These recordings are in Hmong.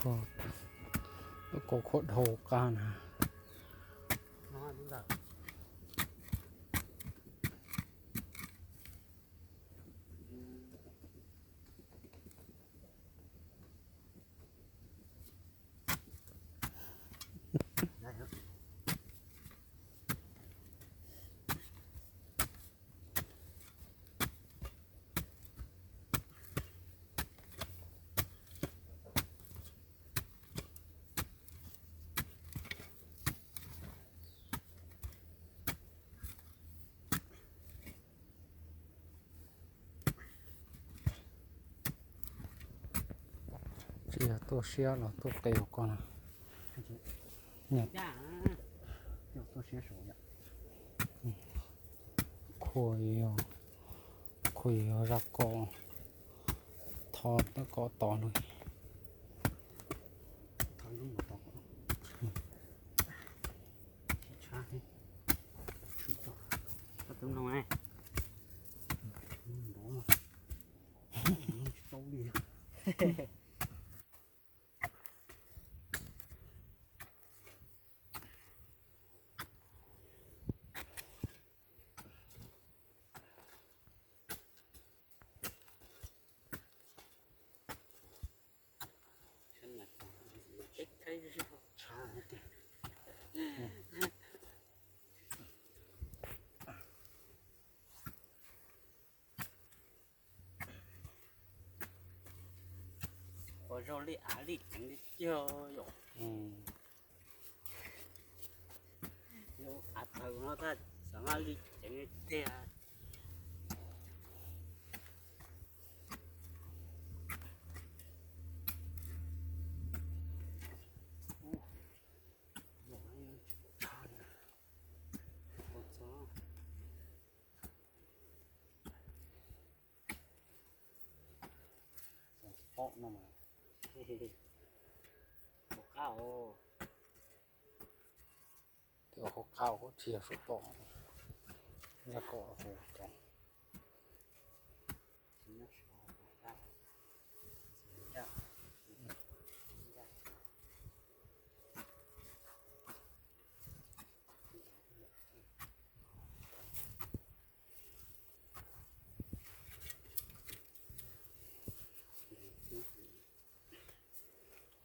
Oj, lub kaus khuam dhau qab na. Tsis yog tuaj siab los tuaj qe ua koj na. Khua, khua yog zaj koj, tho tab kom tos lawm. Ua zaug li av li ceev li tiag yom. Yus av tawg no tab xav mas li ceev li tiag. Hauv qab, hauv qab, hauv tsis yog saum toj, yog kom hauv toj.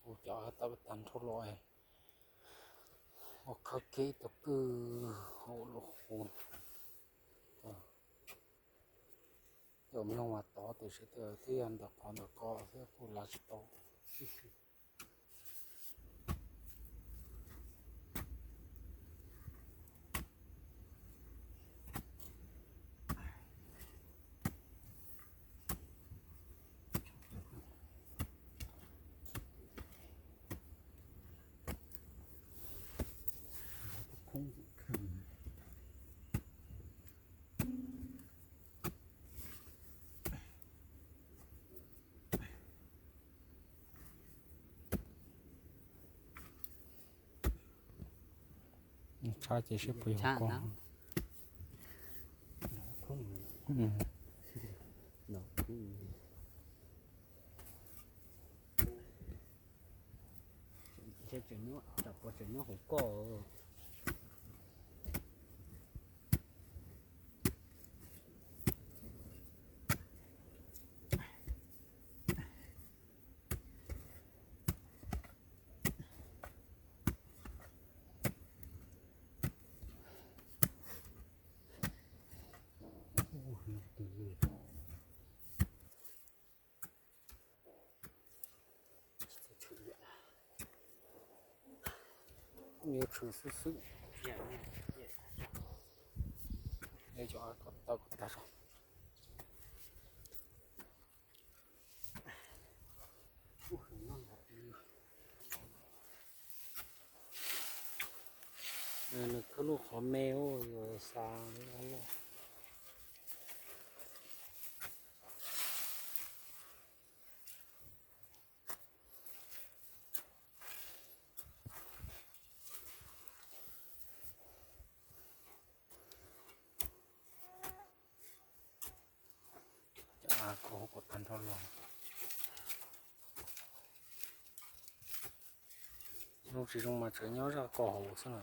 Ua cov av tawg tag nrho los, ua khawb kiag ib tug kwj hauv lub qhov. Cov mloog mas tod tiam sis twb yog ntawm qhov ntawm ko thiab kuj lav tsis tau. Tshab ces sib puas yog koj. Tseem nyob hauv koj. Yuav tshwm xwb xwb. Cov av kom tawg kom tag zog. Nws khawb lub qhov me ua yuav xav loj loj. Cov av kom tag nrho los. Tsis zoo mas tseem nyob zaj ko hauv xwb na.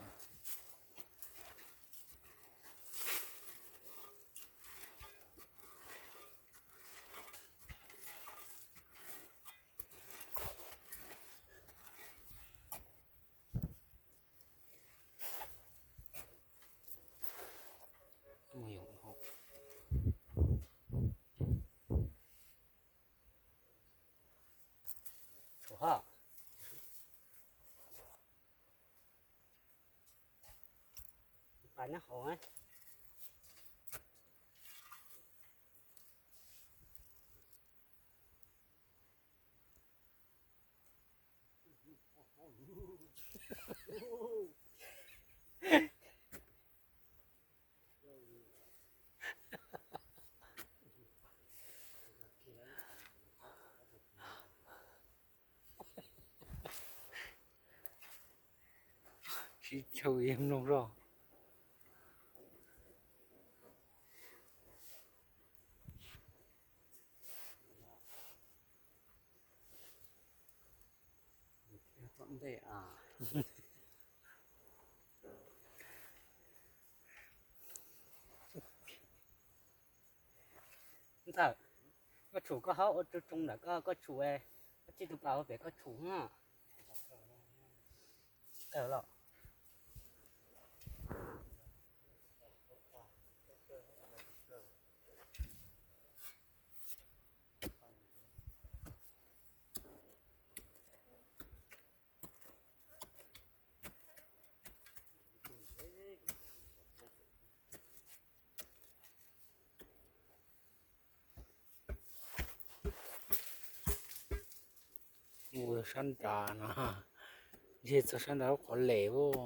Sib chaw mloog zog. Ntxawm, koj tshum koj hauv ua tsoo tsoo ntawm koj, koj tshum, koj txij tus pas ua pem koj tshum na. Tawm los. Ua sab nrad no, yog txog sab nrad lub qhov les ua.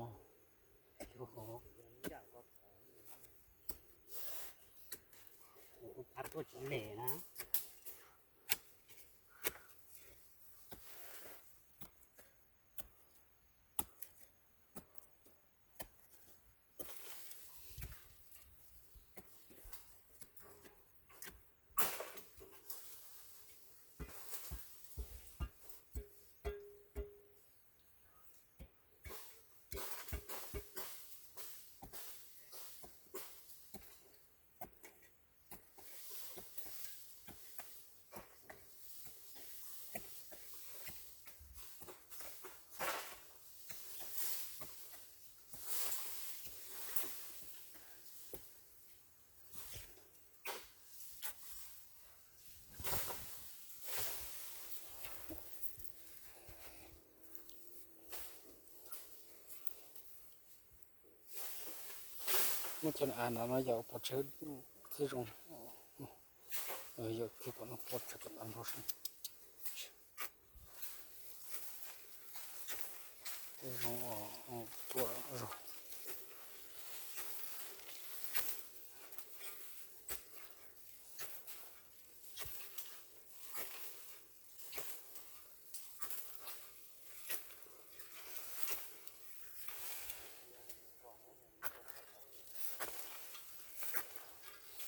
Tuaj tsis lem na. Muab cov av no yog pov tseg thiab zoo. Yog kiag kom no pov tseg kom tau nrho seb zoo, tua zoo.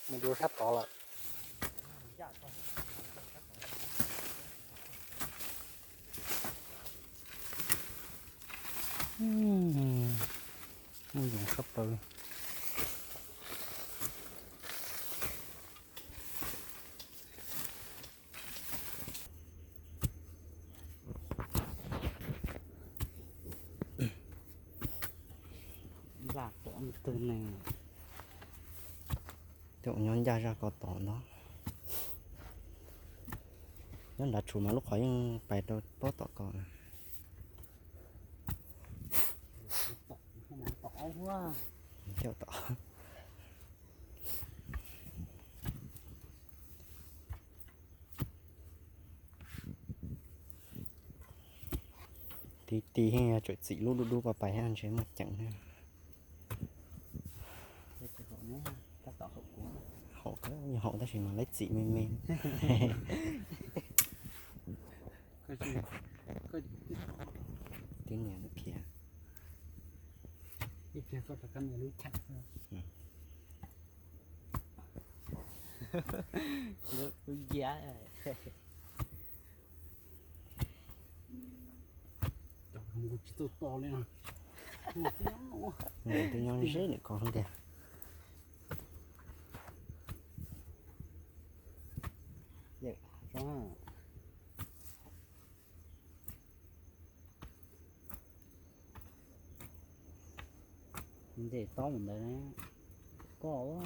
Mus dua sab tod lawm. Muaj yoov sab plaws. Ncaj tom ntug neeg. Cov nyob ncaj zaj ko tom ntag. Nyob nrad tshum mas lub qhov yeej pais rau pob tom ko. Coj tom. Ti ti heej, tseem txim lub dub dub pais pais thiab ntshe muaj ceem thiab. Haum, haum tab sis mas laib txim me me. Tib niam lub khiav. Lub ncia. Tsis tau tos li no. Nws twb nyob ze niam ko tiag. Ntej tob mus ntawd, koj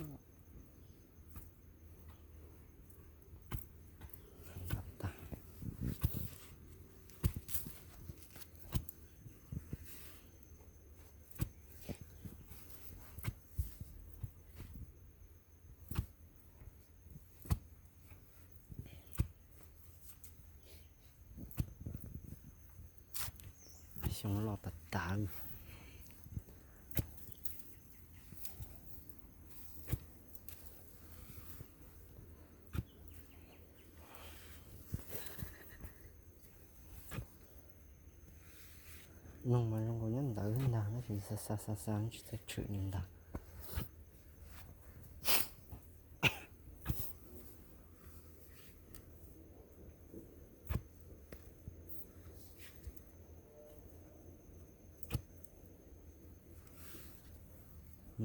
Xyoo los tas tas. Noog mas zoo nkaus nyob ntawd ntag tab sis xa xa xa xa tsis txawj tshwm li ntag.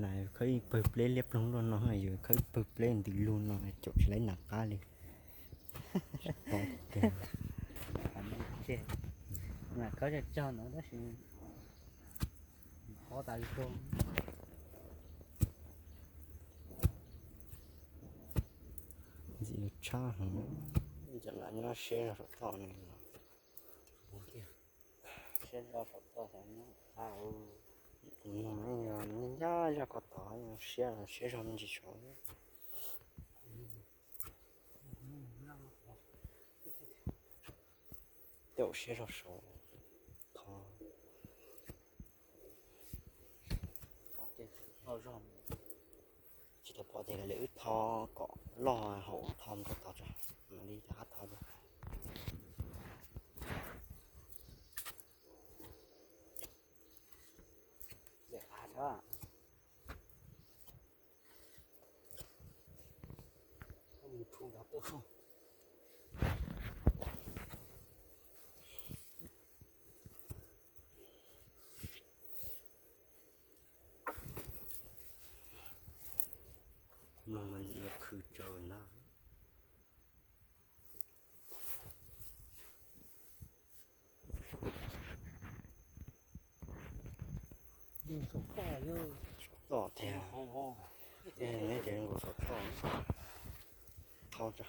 Nas khawb ib pawg pleb liab ploog luaj no, yus khawb ib pawg pleb ntws lug no caum tsis laib nas qab li. Nas khawb tsawg tsawg no tab sis qhov tas li. Ntxim tshaj heev. Cov lam nyob siab zog saum toj no. Siab zog saum toj xyov nyob qab. Ncaj zaj ko tod, siab siab zog me ntsis saud. Caum siab zog saud. Tho, tsis tau pom tias lawv wb tho kom loj hauv, tho mus rau tod tso, mam li rov qab tho dua. Mloog mas ntxim yuav khw tsawv ntag. Saum toj thiab. Neb ces nkaus saum toj. Tho tso.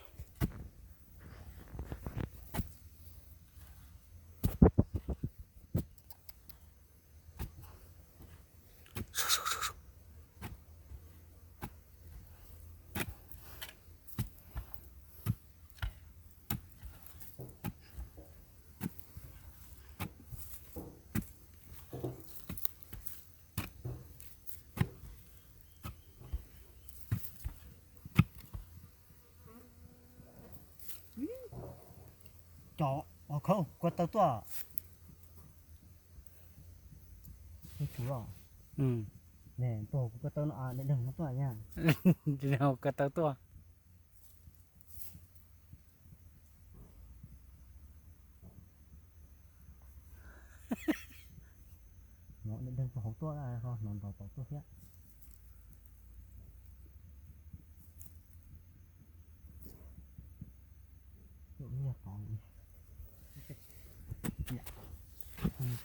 Cov, khawb ko taw tuaj. Tus os, ne, tus ko taw no, deeg no tuaj nyab. Ko taw tuaj. Hnov deeg rau hauv tuaj, ho hnov nrov tod tuaj thiab. Tuaj ib nyuag tod,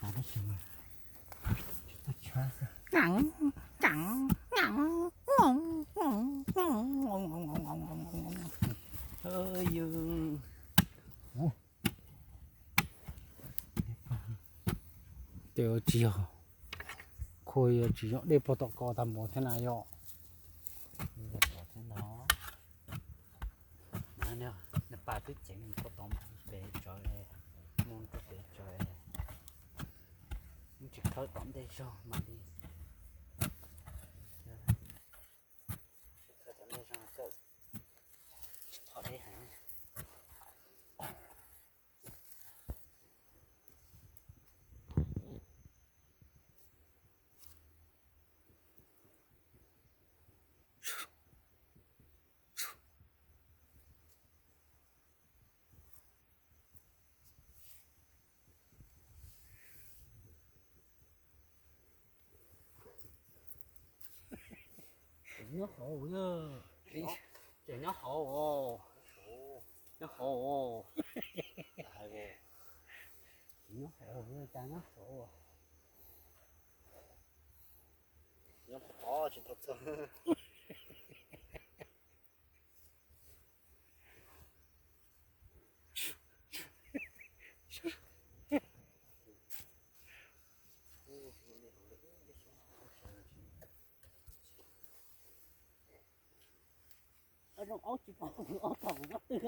tod tab sis mas tsis tuaj tshab xwb. Ces tsis yog, khuv yog tsis yog dej pog tom ko tag npaum thiab na yom. Thiab no, nws pas twb ceev mus rau tod pem tsawv, mus rau pem tsawv, tsis khawb tom ntej zog mam li, tsis khawb tom ntej zog kawm, tsis thom deb heev. Nyob hauv, tseem nyob hauv os. Nyob hauv os. Tseem nyob hauv, cas nyob hauv. Nyob hauv tsis tau txog. Zoo aub tsis pom kuv ob tog kuv muab twg.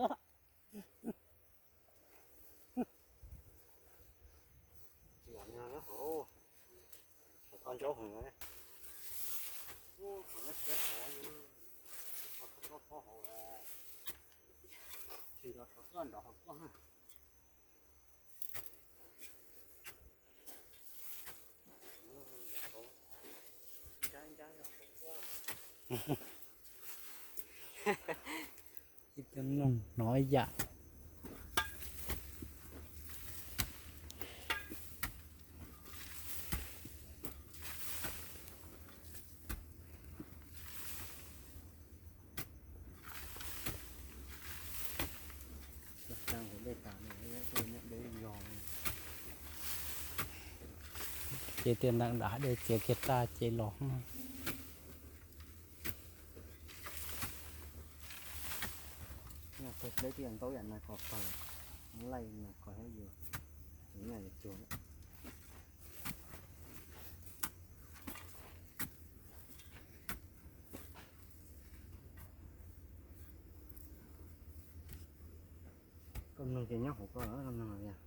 Tsis nyob hauv, tau ntsaub heev. Ub, thaum no siab hauv, tsis tau txhob hauv, tsis nrov saum tuaj nrov hauv tuaj. Ib tug mloog hnov ib yam. Ces tias ntawm nram hav dej txiav kiag tag ces los. Peb tias ntaub yam no kom kawg, laij no kom thiab yus, yus cuag. Koj mloog ces nyob hauv koj los koj mloog los yog?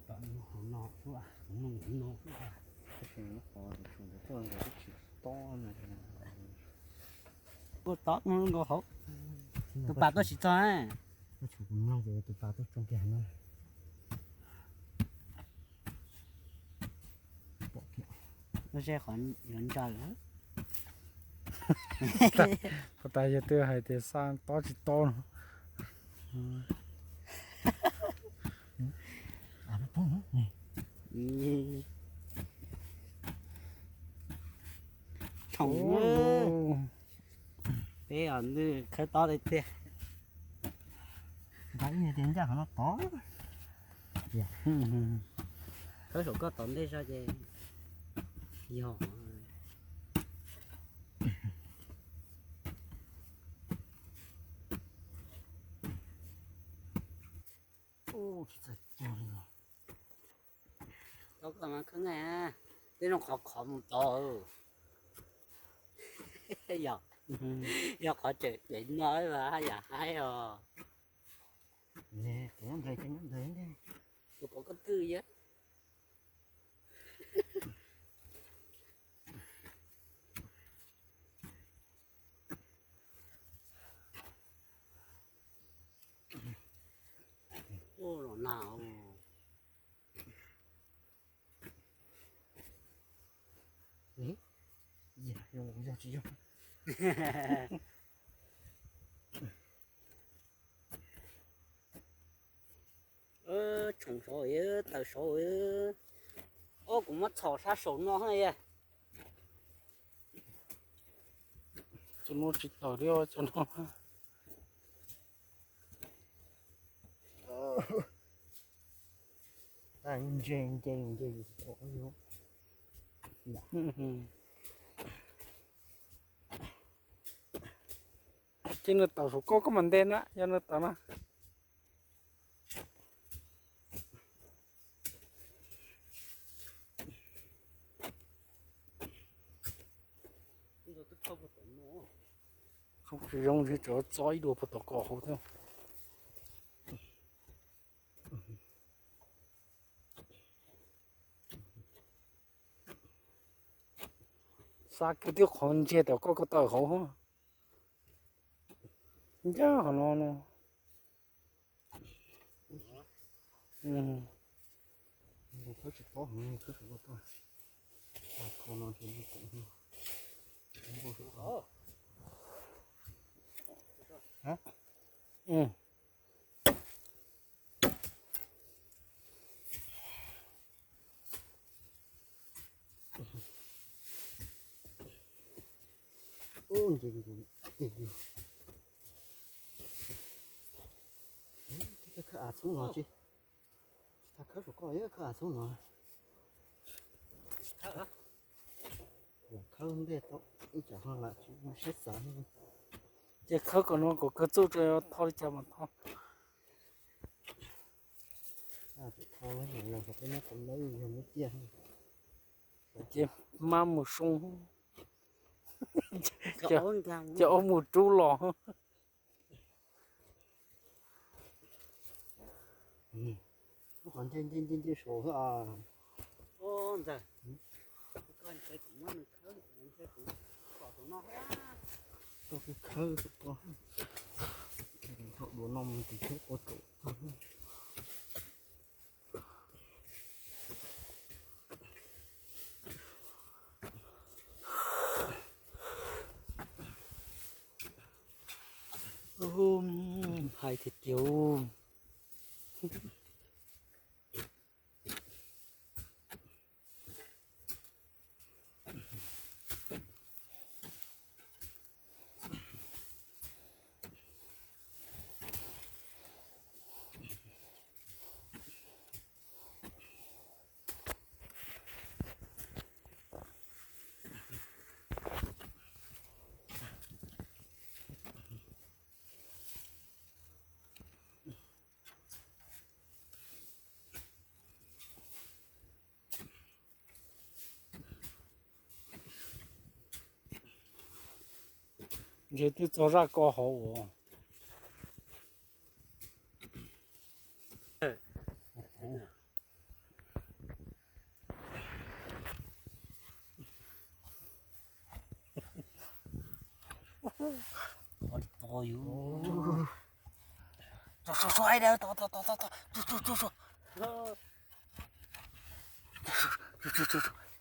Tom no hauv no xwb, mloog hauv no xwb. Tab sis nyob qhov tus tsum ntawd tuaj ntawd twb tsis tob no. Tuaj tob nkaus hauv. Tus pas tuaj tsis txog. Tus tsum kuv mloog ces tus pas tuaj tsoo kiag no. Pom kiag. Lub sij hawm yuav ntsaws. Puas tas yog twb hais tias xa tob tsis tob no. Ib, tshoom, peb os, nws khawb tob tiag tiag. Nqa ib tias ncaj qhov no tod. Khawb saum koj tom ntej zog ces yog. Tsis txawj cog li. Tau koj mas koj nqa, twb zoo qhov qhov mus tod. Yog, yog qhov tseem cev no mas haj yam haib os. Tus pom koj twj yam. Ua los nag os. Yog tsis yog. Tshoom saud, taws saud. Ob, kuv muab txhom sab saum no. Cov no tsis tawm li os, cov no. Ntse, ntse, ntse. Ces nws tawm saum koj, koj mam nte na, yog nws tawm na. Tsis zoo, tseem tso ib dua puag tom ko hauv thiab. Xa kiag twb qhov ntsia tom koj, koj tawm hauv. Ncaj qhov no no. Ub, nce nce nce. Khawb av txhub no tsis, tsis tas khawb saum koj, khawb av txhub no. Khawb ntej tau ib tsam ho lam tsis muaj siab xav. Ces khawb kom no kom kawg txuj rau, thau li cas mas thau. Ces mab mus soo. Ces ob mus rub los. Qhov nce nce nce nce saud. Ntxawg, koj ntshe kuv muab nws khawb, ntshe kuv kom tus no. Koj kuj khawb tus koj. Thaum dua no mus tus thiab ua tsaum. Hais tiag tiag. Ntshe twb txog zaj ko hauv uas.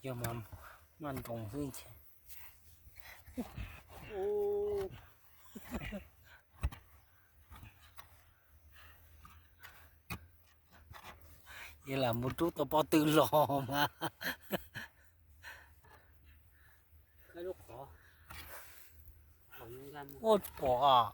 Yog mas, mas nroos xwb. Yog lam mus rub tau pob tw los mas. Ua pom.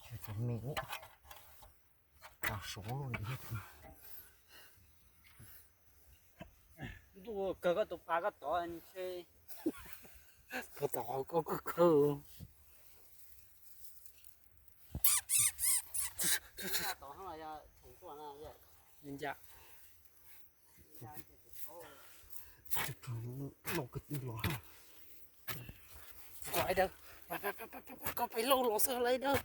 Tsis tau me, tas suav li. Ntuj, kawg koj tus pas koj tod ntshe. Koj tod koj kawg kawg. Li ncaj. Lauj, kwv tij los. Koj pem lauj los xwb lauj dawb.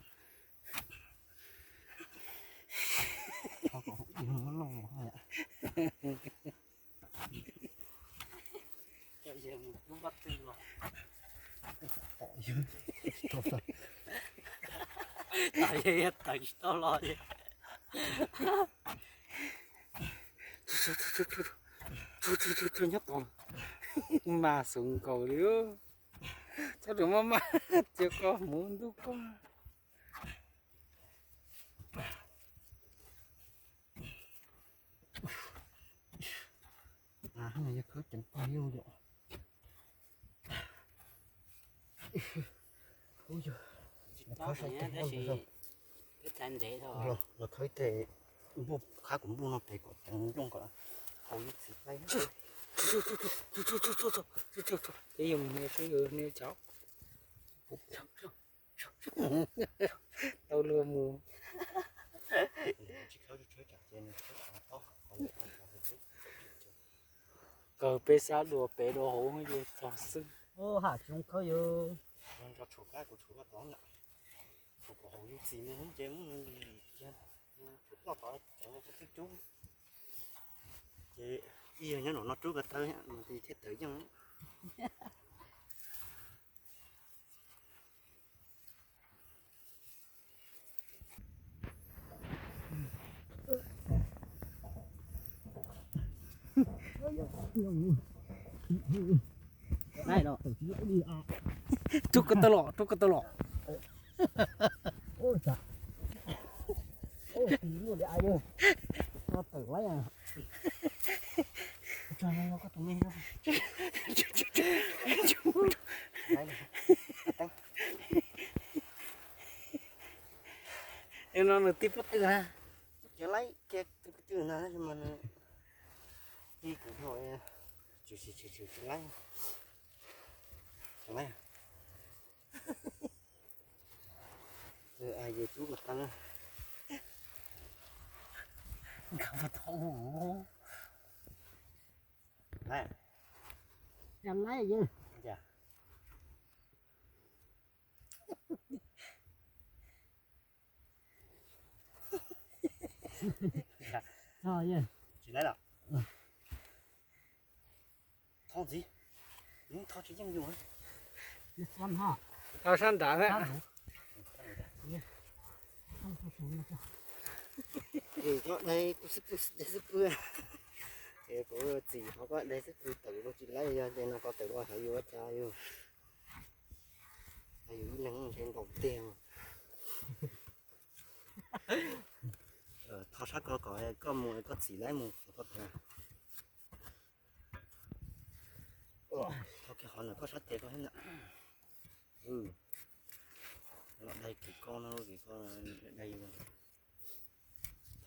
Tawm tsis tau los li. Nyob tod mas xus nkaus li. Txhob rau maj maj, cia koj hmuv ntub koj. Yog khawb ceev pog yog. Khawb los khawb tes npuj qhab kuv npuj no pem kom ceev nplooj kom haus ib txhis plaib. Peb yog mus no seb yog ne cov tau luag mus. Kawg peb sab dua pem dua hauv yus txog xwb. Ub, ha tsis zoo khawb yus. Tshum qab kuv tshum koj tod na. Tshum kom haus yus txis mus ces muab nws lim cia. Tshum koj tod ceev koj twb cub. Ces ib yog nyob nram no rub ko taw mas thiaj tawm yeej. Rub ko taw los, rub ko taw los. Muaj li ai, no tawm laib. No nws tib pob tw na. Cov laib kiag tus ko tw no mas nws tib kuv no. Tsis tsis tsis tsis laib. Laib. Yus rub kom tau na. Nkag puag thaum ub. Laib. Yog laib yus. Tsis laib los? Thov ntxiv, thov tsis yeej yus. Thov sab nrad na. Koj dai kuv xwb pw, dai xwb pw. Kuv txim qhov koj dai xwb pw tawm los tsis laib, yog ces no koj tawm los hais yus ua cas yus. Yus ib leeg nkaus tiag. Thov sab ko kom koj mus koj txim laib mus koj pem. Thov kiag qhov ntawm koj sab tes koj thiab ntag. Los dai kis koj no, kis koj dai yus.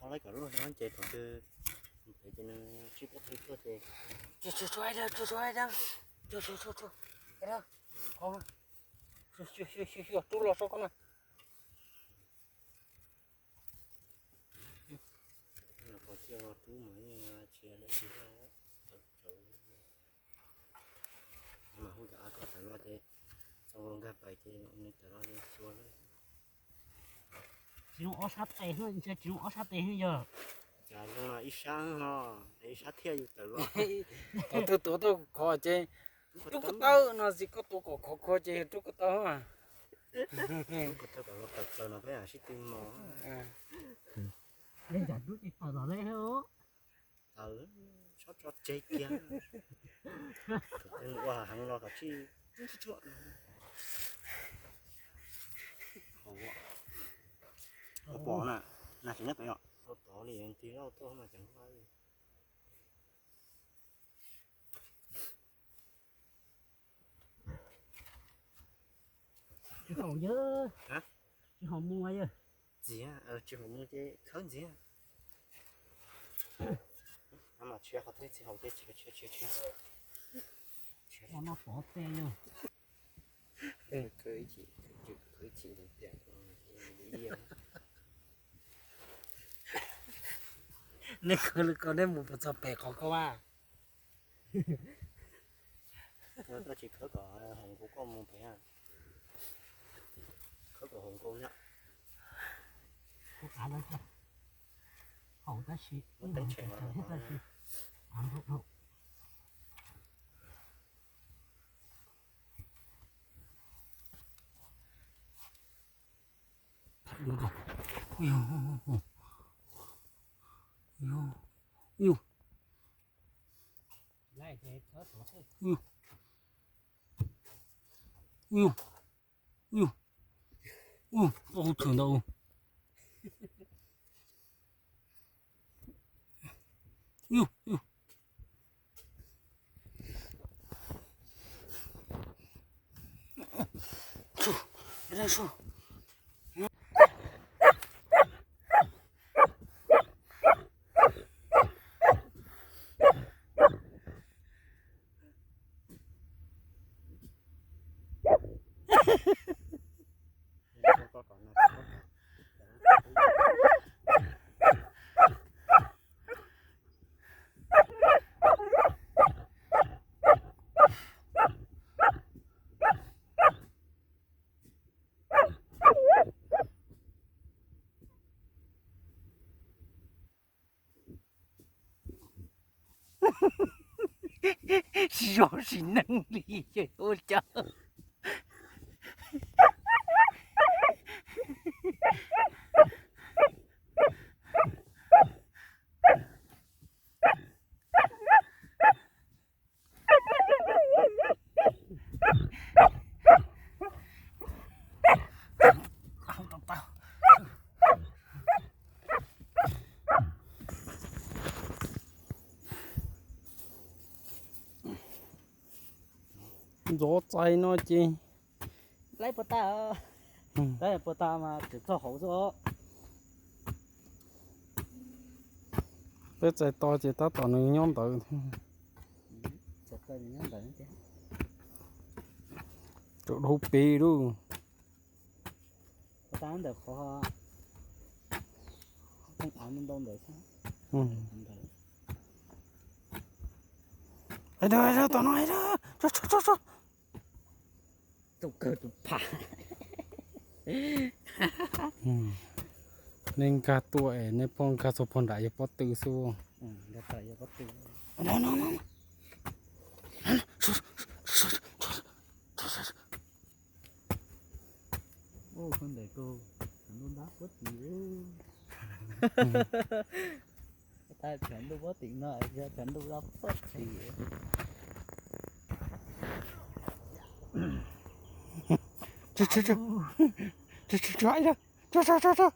Thov laib kom luaj no ces thaum twg mus pem ces nws tsib pob tw tuaj ces. Tsuag tsuag, tsuag tsuag, tsuag tsuag, tsuag tsuag, tsuag tsuag, tsuag tsuag, tsuag tsuag, tsuag tsuag, rub los so koj na. Los koj cia rub mas yeej tsis lawm tsis lawm. Mas hu cov av kom tawm los ces txo nkag pais ces nws tawm los ces xyuas lawm. Tsis zoo ob sab tes, ntshe tsis zoo ob sab tes yog. Cas zoo ib sab no, ib sab thiaj yus tawm los. Thaum twg tuav tau khov ces rub ko taw no, tsis koj tuav kom khov khov ces rub ko taw. Rub ko taw kom los tawm plaws no peb sib tw mos. Tawm, tsob tso tseg kiag. Ua heev los kom tsij tsuam. Pom na, na tseem nyob pem os. Tau tod li tig lauj tuaj mas tseem nqa li. Tsis haum yawg, tsis haum mus yawg. Ntxiv, tsis haum mus ces khawb ntxiv. Mas tshiav qhov twg tsis haum ces tshiav tshiav tshiav tshiav. Tshiav no pov tes yog. Nej khawb li ko nej mus puas txog pem qhov koj vaj? Koj tsis khawb kom hoom nkaus koj mus pem. Khawb kom hoom nkaus na. Haum tab sis, tab sis. Zoo sim neej li ces ua cas. Ntxov txais no ces laib puas tas, puas tas mas tseem txog hauv xwb os. Peb txais to ces tab tom nws nyob ntawd thiab. Txais to nws nyob ntawd thiab. Rau dhau pem lawm. Puas tas ntawm qhov, qhov av ntau ntau ntawd xwb. Ntawd. Hais dag, hais dag, tom no hais dag. Tso, tso, tso, tso. Tau kawg tus pham. Nej nkag tuaj es nej pom nkag txog puag nram yog pob tw xwb. Ntawm pob tw. Ntuj ntab puab tim, ntuj puab tim no, ntuj ntab puab tim. Tso, tso, tso. Tso, tso, tso, tso, tso, tso.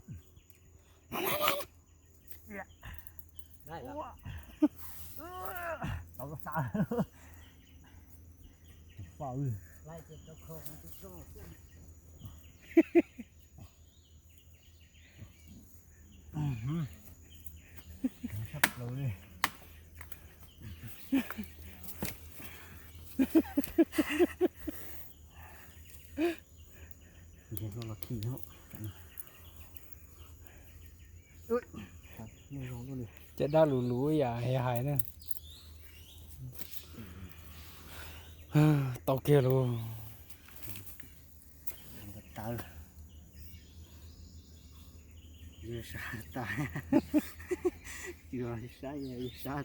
Caj dab lus lus yam hais na. Tau kiag lus. Sab tas, sab, sab